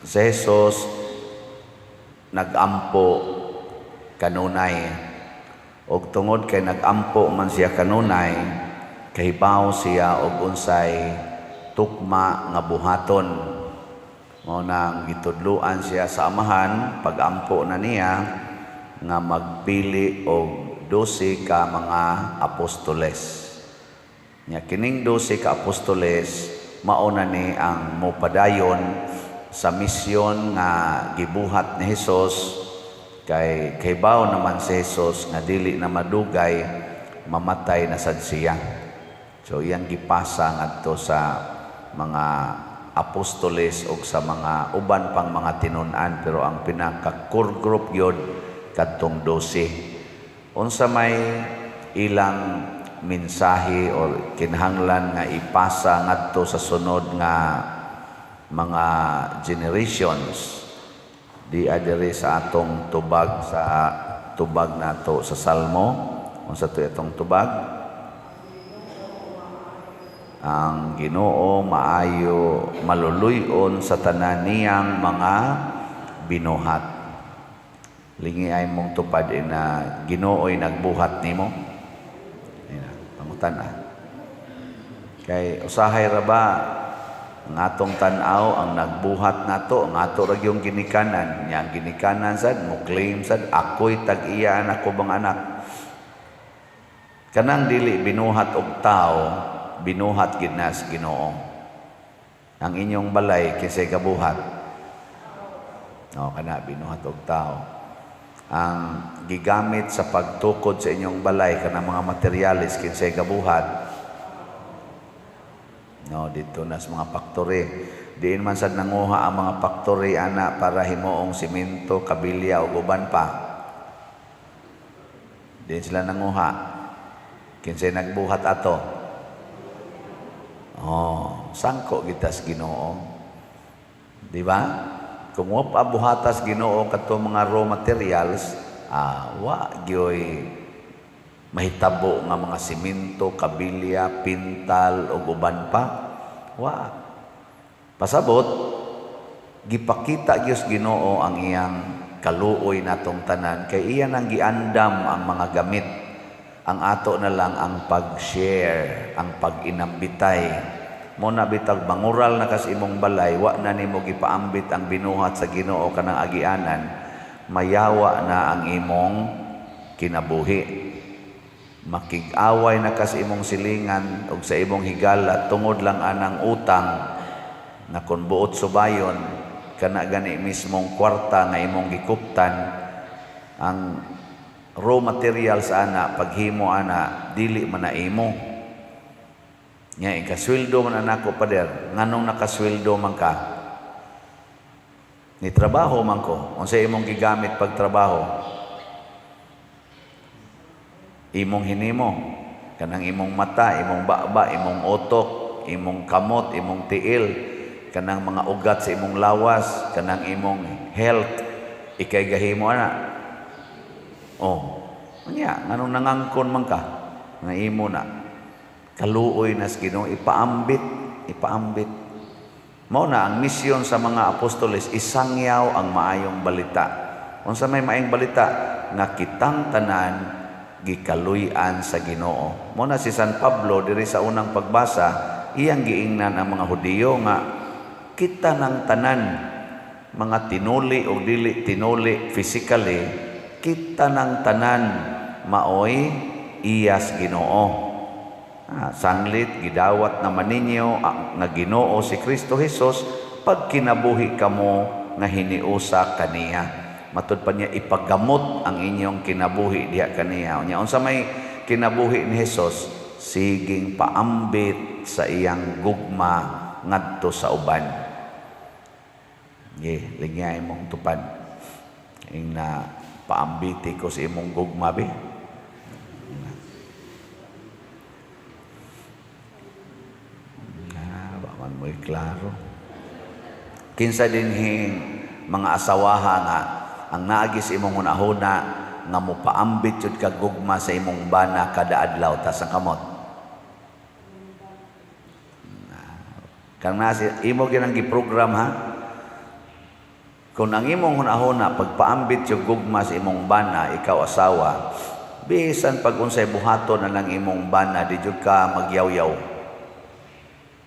Si Jesus nagampo kanunay. Og tungod kay nagampo man siya kanunay, kahibaw siya og unsay tukma nga buhaton. Mao nang gitudluan siya sa Amahan pagampo na niya nga magpili og 12 ka mga apostoles. Nya kining 12 ka apostoles, mao na ni ang mopadayon sa misyon nga gibuhat ni Hesus, kay kahibaw naman si Hesus nga dili na madugay, mamatay na sad siya. So iyang gipasa ngadto sa mga apostoles ug sa mga uban pang mga tinun-an, pero ang pinaka core group gyud kadtong 12. Unsa may ilang mensahe or kinahanglan nga ipasa ngadto sa sunod nga mga generations? Di adiri sa atong tubag, sa tubag nato sa Salmo, unsa to itong tubag? Ang Ginoo maayo, maluluy-on sa tanan niyang mga binuhat. Lingi ay mong tupad na Ginoo'y nagbuhat nimo. Ina, pangutan ah. Kay usahay ra ba ang atong tan-aw, ang nagbuhat nato ang ato ra gyung ginikanan nya. Ang ginikanan sad mo claim sad, "Ako'y tag-iya, anak ko bang anak." Kanang dili binuhat og tao, binuhat gid na sa Ginoo. Ang inyong balay, kinsay kabuhat? No, kana binuhat og tao. Ang gigamit sa pagtukod sa inyong balay, kanang mga materyales, kinsay kabuhat? No, dito na sa mga factory. Diin man sad nanguha ang mga factory ana para himuong simento, kabilya ug uban pa? Diin sila nanguha? Kinsay nagbuhat ato? Oh, sangko kita sa Ginoo. Di ba? Kung wa pa buhatas Ginoo kato mga raw materials, wa gyoy mahitabo nga mga simento, kabilya, pintal ug uban pa. Wa. Pasabot, gipakita gyud Ginoo ang iyang kaluoy natong tanan kay iya nang giandam ang mga gamit. Ang ato na lang ang pag-share, ang pag-inambitay. Mo na bitag mangural na kas imong balay, wa na nimo gipaambit ang binuhat sa Ginoo kanang agianan, mayawa na ang imong kinabuhi. Makig-away na kas imong silingan ug sa imong higala tungod lang anang utang na kun buot subayon, kana gani mismong kwarta nga imong gikuptan, ang raw materials ana, paghimo ana, dili man na imo. Nya ikasweldo man nako, pader. Nganong nakasweldo man ka? Ni trabaho man ko. Unsa imong gigamit pagtrabaho? Imong hinimo, kanang imong mata, imong baba, imong utok, imong kamot, imong tiil, kanang mga ugat sa imong lawas, kanang imong health, ikay gahimo ana. Oh, nya nganong nangangkon man ka nga imo na? Kaluoy na sa Ginoo, ipaambit, ipaambit. Mao na ang misyon sa mga apostoles, isangyaw ang maayong balita. Unsa may maayong balita? Nga kitang tanan gikaluy-an sa Ginoo. Mao na si San Pablo diri sa unang pagbasa, iyang giingnan ang mga Hudiyo nga kita ng tanan, mga tinuli o dili tinuli physically, kita ng tanan maoy iyas Ginoo. Sanglit gidawat naman ninyo nga Ginoo si Kristo Jesus, pagkinabuhi kamo nga hiniusa kaniya. Matud pa niya, ipagamot ang inyong kinabuhi diha kaniya. Unya unsa may kinabuhi ni Hesus? Siging paambit sa iyang gugma ngadto sa uban. Ye, lingyay mong tupad. Ing na paambiti ko sa imong gugma bi. Na, ba man mo'y klaro. Kinsa dinhing mga asawaha nga ang naagi sa imong hunahuna nga mopaambit jud kag gugma sa imong bana kada adlaw? Tas ang kamot. Kang nasi imo ginang giprogram ha. Kung ang imong hunahuna pagpaambit yung gugma sa imong bana, ikaw asawa, bisan pag unsay buhaton na lang imong bana, di jud ka magyawyaw.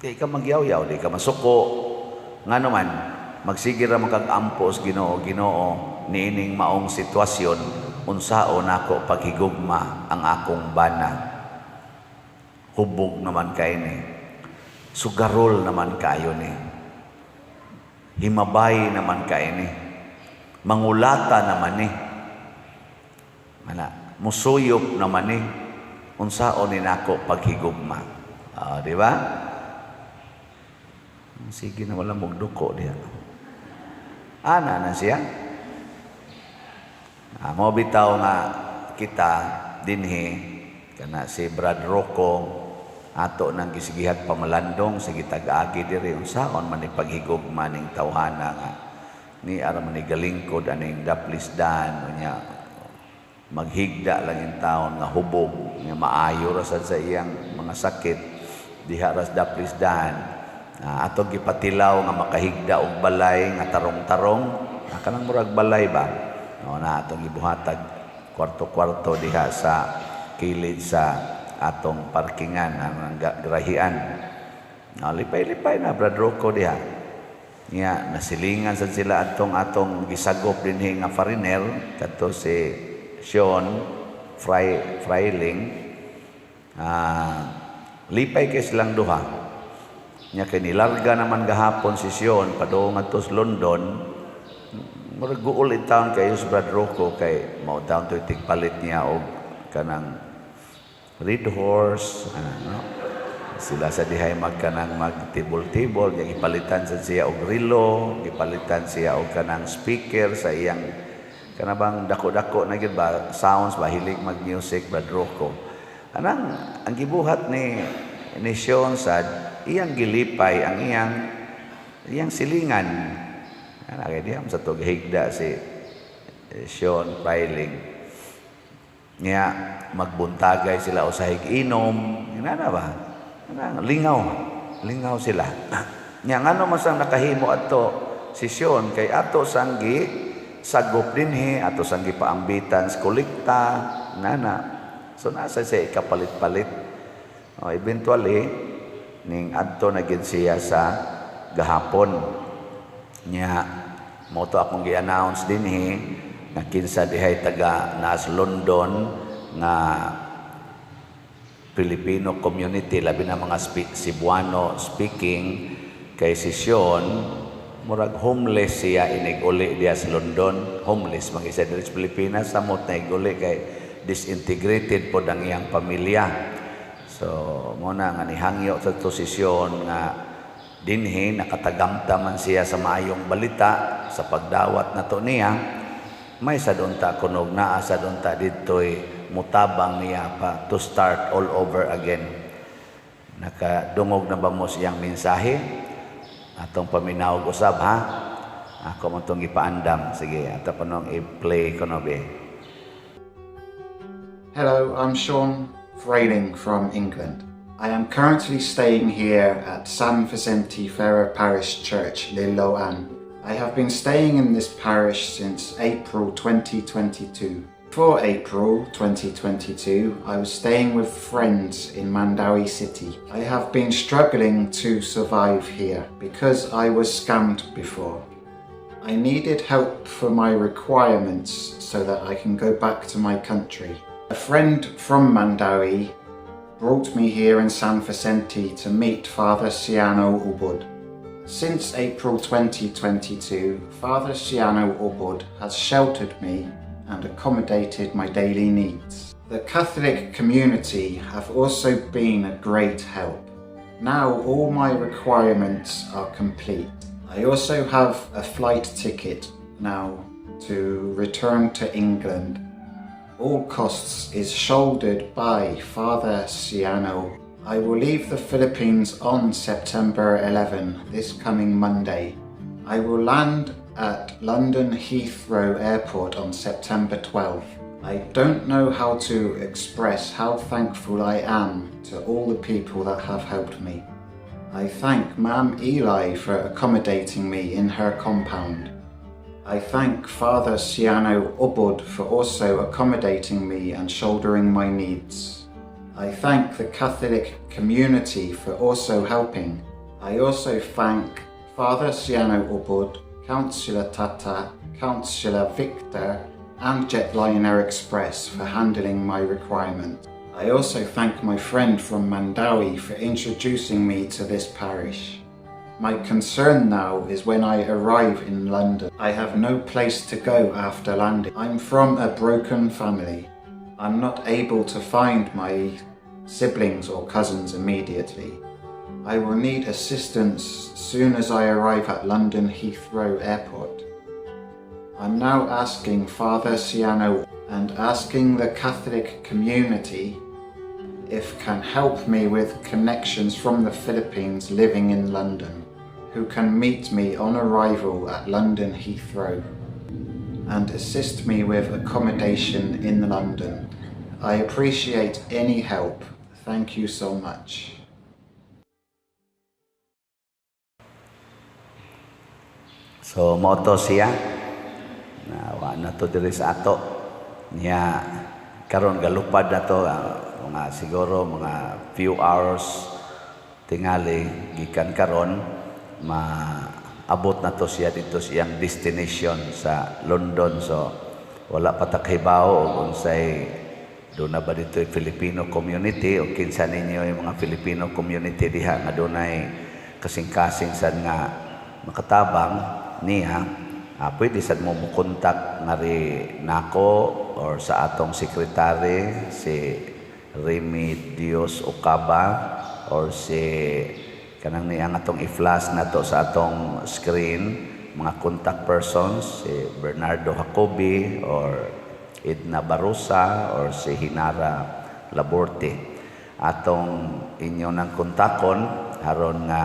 Di ka magyawyaw, di ka masuko. Ngano man, magsige ra man kag ampo sa Ginoo, "Ginoo, niining maong sitwasyon, unsao nako paghigugma ang akong bana? Hubog naman kay ni. Sugarol naman kayo ni. Himabay naman kay ni. Mangulata naman ni. Mana, musuyop naman ni. Unsao ni nako paghigugma?" Ah, di ba? Sige na, wala magduko diha. Ana na siya. Ah, mo bitaw nga kita dinhi kana si Brad Rocco, ato nang gisigihag pamalandong, sige tag-agi diri unsaon man ni paghigugma ning tawhana nga ni ara man ni galingkod aning daplisdan. Unya maghigda lang in taon nga hubog nga maayo ra sad sa iyang mga sakit diha ras daplisdan. Ato gipatilaw nga makahigda og balay nga tarong-tarong, kanang murag balay ba, no, na atong gibuhatag kwarto-kwarto diha sa kilid sa atong parkingan ang grahian. Lipay-lipay na Brad Rocco diha. Nya nasilingan sad sila atong atong gisagop dinhi nga foreigner kadto si Sean Fry Fryling. Lipay kay silang duha. Nya kay nilarga naman gahapon si Sean padung ngadto sa London. Murag guol in town kayo si Brad Rocco kay mao taon to'y tigpalit niya og kanang red horse, ano, no? Sila sa dihay magkanang magtibol-tibol nya gipalitan sa siya og relo, gipalitan siya og kanang speaker sa iyang kana bang dako-dako na gyud ba, sounds ba. Hilig mag-music Brad Rocco. Anang ang gibuhat ni Sean sad iyang gilipay ang iyang iyang silingan. Ana kay diha sa to gihigda si Sean Fryling. Nya magbuntagay sila usahig inom, ingana ba? Ana, lingaw, lingaw sila. Nya ngano man sang nakahimo adto si Sean kay ato sanggi sagop dinhi, ato sanggi paambitan sa kolekta, nana. So nasa siya ikapalit-palit. Oh, eventually ning adto na gid siya sa gahapon. Nya mo to akong gi-announce dinhi nga kinsa dihay taga naas London nga Filipino community, labi na mga Cebuano speaking, kay si Sean murag homeless siya inig uli diya sa London. Homeless man siya diri sa Pilipinas, samot na uli kay disintegrated pod ang iyang pamilya. So mo na nga nihangyo sa to si Sean nga dinhi nakatagamta man siya sa maayong balita sa pagdawat na to niya. May sa unta kunog naa sa unta didtoy mutabang niya pa to start all over again. Nakadungog na ba mo siyang mensahe? Atong paminawag usab ha. Ako mo itong ipaandam. Sige, ato pa nung i-play ko no be. Hello, I'm Sean Frayling from England. I am currently staying here at San Vicente Ferrer Parish Church, Liloan. I have been staying in this parish since April 2022. Before April 2022, I was staying with friends in Mandaue City. I have been struggling to survive here because I was scammed before. I needed help for my requirements so that I can go back to my country. A friend from Mandaue brought me here in San Vicente to meet Father Ciano Ubud. Since April 2022, Father Ciano Ubud has sheltered me and accommodated my daily needs. The Catholic community have also been a great help. Now all my requirements are complete. I also have a flight ticket now to return to England. All costs is shouldered by Father Ciano. I will leave the Philippines on September 11, this coming Monday. I will land at London Heathrow Airport on September 12. I don't know how to express how thankful I am to all the people that have helped me. I thank Ma'am Eli for accommodating me in her compound. I thank Father Ciano Ubud for also accommodating me and shouldering my needs. I thank the Catholic community for also helping. I also thank Father Ciano Ubud, Councillor Tata, Councillor Victor, and Jetliner Express for handling my requirement. I also thank my friend from Mandaue for introducing me to this parish. My concern now is when I arrive in London. I have no place to go after landing. I'm from a broken family. I'm not able to find my siblings or cousins immediately. I will need assistance soon as I arrive at London Heathrow Airport. I'm now asking Father Ciano and asking the Catholic community if can help me with connections from the Philippines living in London who can meet me on arrival at London Heathrow and assist me with accommodation in London. I appreciate any help. Thank you so much. So mao to siya na wa na to diri sa ato niya karon, galupad na to, mga siguro mga few hours tingali gikan karon, maabot na to siya dito sa iyang destination sa London. So wala pa ta kahibaw og unsay doon na ba dito Filipino community o kinsa ninyo yung mga Filipino community diha nga dunay kasing-kasing sad nga makatabang niya. Pwede sad mo mokontak ngari nako or sa atong secretary, si Remy Dios Ocaba, or si kanang niya nga atong i-flash na to sa atong screen, mga contact persons, si Bernardo Jacobi or Edna Barosa or si Hinara Laborte. Atong inyo ng kontakon aron nga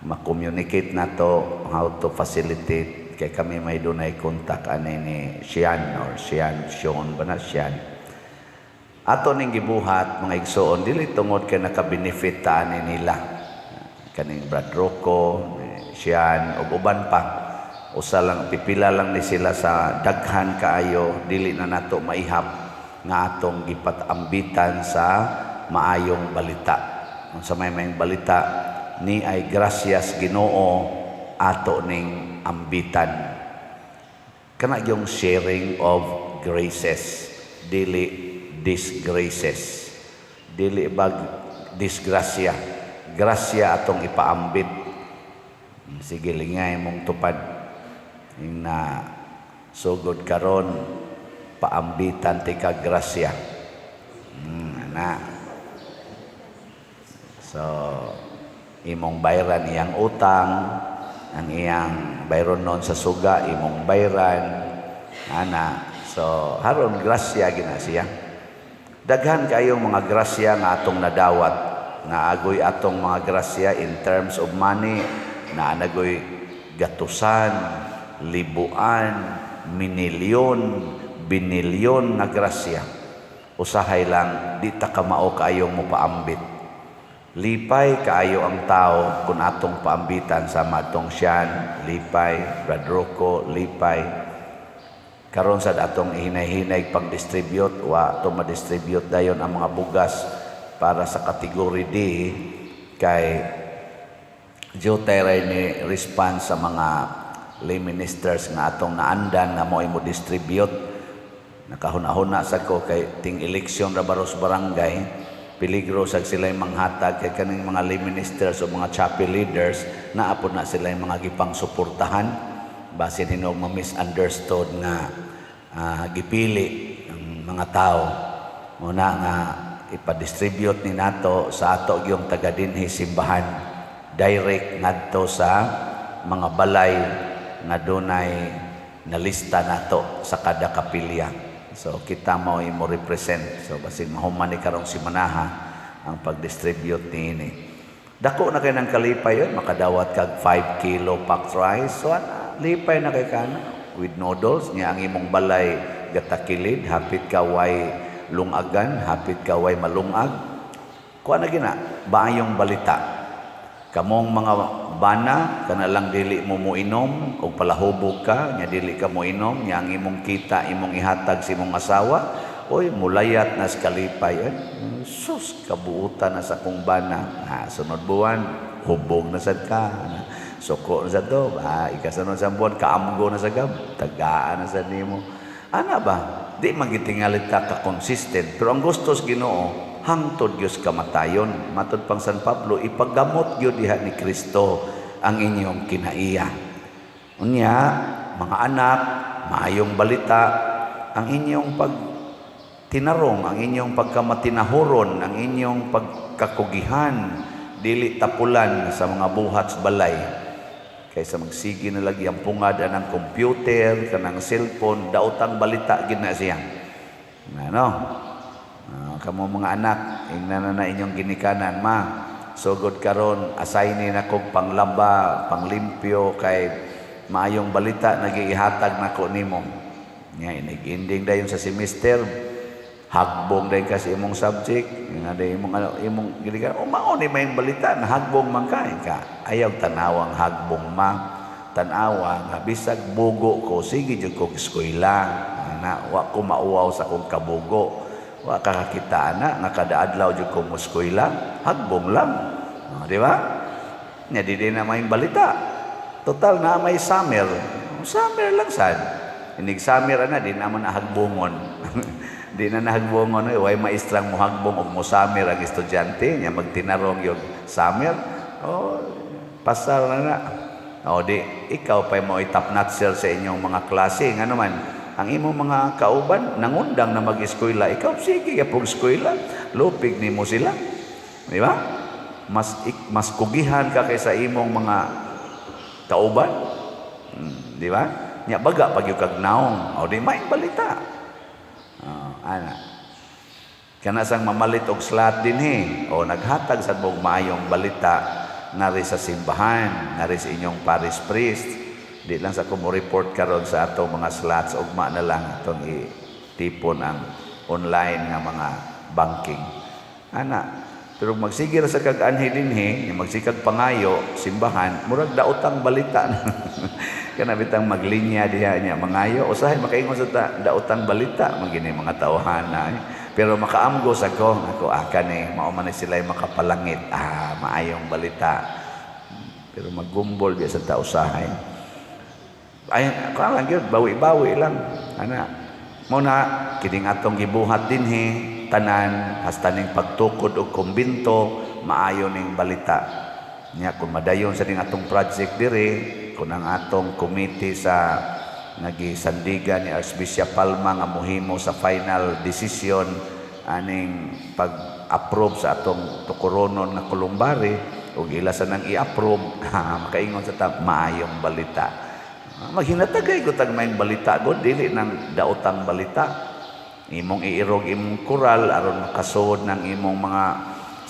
ma-communicate na to how to facilitate, kay kami may dunay contact ani ni Sian or Sian Sean ba na Sian. Ato ning gibuhat, mga igsoon, dili tungod kay naka-benefit ta ani nila, kaning Brad Rocco, ni Sian ug uban pa. Usa lang, pipila lang ni sila sa daghan kaayo, dili na nato maihap nga atong gipatambitan sa maayong balita. Unsa may maayong balita ni ay grasyas Ginoo ato ning ambitan. Kana yung sharing of graces, dili disgraces. Dili bag disgrasya. Grasya atong ipaambit. Sige, lingay mong tupad. Yung na sugod karon, paambitan ti ka grasya. Ana. So, imong bayran iyang utang, ang iyang bayron noon sa suga, imong bayran, ana. So, haron grasya gina siya. Daghan kayong mga grasya nga atong nadawat, nga agoy atong mga grasya in terms of money, na anagoy gatusan, libuan, minilyon, binilyon nga grasya. Usahay lang, di ta kamao kaayong mopaambit. Lipay kaayo ang tao kung atong paambitan sa matong Sian, lipay, Brad Rocco, lipay. Karon sad atong ihinay-hinay pag-distribute, wa ato ma-distribute dayon ang mga bugas para sa category D kay due ni response sa mga lay ministers nga atong naandan nga mo mo distribute. Nakahuna-huna sa ko kay ting eleksyon ra baros barangay, peligro sa sila manghatag kay kaning mga lay ministers o mga chapel leaders naa pod na sila mga gipang suportahan, basin hinog ma-misunderstood nga gipili ang mga tao. Muna nga ipa-distribute ni nato sa ato yung taga dinhi simbahan direct ngadto sa mga balay nga dunay nalista nato sa kada kapilya. So kita mo mo represent. So basin mahuman ni karong simanaha ang pag-distribute niini. Dako na kay ng kalipay yun, makadawat kag 5 kilo packed rice. So ana, lipay na kay kana with noodles niya ang imong balay gatakilid, hapit ka way lungagan, hapit ka way malungag. Kuha na gina, baayong balita. Kamong mga Bana, kana lang dili mo moinom og palahubog ka nya, dili ka moinom nya, ang imong kita imong ihatag sa imong asawa, oy, mulayat na sa kalipay eh. Sus, kabuutan na sa akong bana. Ha, sunod buwan hubog na sad ka, suko na sad to ba. Ikasunod sa buwan, kaamgo na sa gab, tagaan na sad nimo ana ba. Di man gitingali ta ka consistent, pero ang gusto sa Ginoo hangtod gyud kamatayon. Matod pang San Pablo, ipagamot gyud diha ni Kristo ang inyong kinaiya. Unya, mga anak, maayong balita ang inyong pag tinarong, ang inyong pagkamatinahuron, ang inyong pagkakugihan, dili tapulan sa mga buhat sa balay. Kaysa magsige na lagi ang pungad anang computer, kanang cellphone, daotang balita gid na siya. Ano? Kamo mga anak, ingnan na na inyong ginikanan, "Ma, sugod karon assign na kog panglaba, panglimpyo kay maayong balita nagiihatag nako nimo." Nya inig-ending dayon sa semester, hagbong dayon ka sa imong subject, nga day imong ano, imong ginikanan, "O mao ni maayong balita, nahagbong man ka." Ka, "Ayaw tanawang hagbong, ma. Tan-awa nga bisag bugo ko, sige jud ko eskwela. Ana, wa ko mauwaw sa akong kabugo. Wa ka kakita ana nga kada adlaw jud ko mo eskwela, hagbong lang." Oh, di ba? Nya di din na maayong balita. Total na may summer. Summer lang sad. Inig summer ana, di naman nahagbongon. Di na nahagbongon eh, way maestrang mohagbong og mo summer ang estudyante nya, magtinarong yung summer. Oh, pasar na na. O di ikaw pa mo top notcher sa inyong mga klase, ngano man ang imong mga kauban nangundang na mag-eskwela, ikaw sige gyapong eskwela, lupig nimo sila. Di ba? Mas kugihan ka kaysa imong mga kauban. Di ba? Nya baga pag kag naong, o di may balita. Oh, ana. Kana sang mamalit og slot dinhi, o naghatag sad mo maayong balita ngari sa simbahan, ngari sa inyong parish priest. Di lang sa ko mo report karon sa atong mga slots, ugma na lang atong itipon ang online nga mga banking. Ana, pero magsige ra sa kag anhi dinhi, nga magsikag pangayo simbahan, murag daotang balita. Kana bitang maglinya diha niya mangayo, usahay makaingon sa ta, daotang balita man gini mga tawhana. Eh. Pero makaamgo sa ko, ako aka ni mao man ni sila makapalangit. Ah, maayong balita. Pero maggumbol biya sa ta usahay. Ay, kuan lang gyud, bawi-bawi lang. Ana. Mao na kining atong gibuhat dinhi tanan hasta ning pagtukod og kumbinto, maayo ning balita. Nya kung madayon sa ning atong project diri, kung ang atong committee sa nagisandigan ni Archbishop Palma nga mohimo sa final decision aning pag-approve sa atong tukoronon nga columbary ug ila sa nang i-approve, makaingon sa ta maayong balita. Maghinatagay ko tag maayong balita god, dili nang daotang balita. Imong iirog imong kural aron makasuod ng imong mga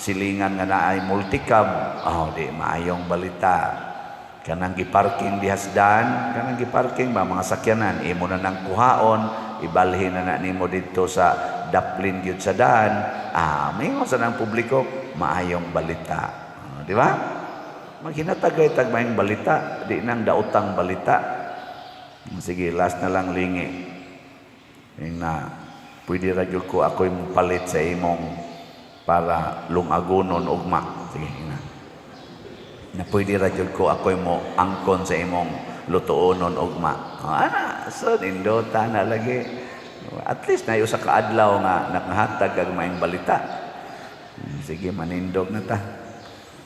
silingan nga naay multicab, oh, di maayong balita. Kanang giparking dihasdan, kanang giparking ba mga sakyanan, imo na nang kuhaon, ibalhin na na nimo didto sa daplin gyud sa daan, maingon sa nang publiko, maayong balita. Ah, di ba? Maghinatagay tag maayong balita, di nang daotang balita. Sige, last na lang, lingi. Yung na, pwede ra gyud ko ako'y palit sa imong para lungagonon ugma. Sige, na. Na pwede ra gyud ko ako'y mo angkon sa imong lutuonon ugma. Oh, ana, so nindota na lagi. At least na sa kaadlaw nga nakahatag kag maayong balita. Sige, manindog na ta.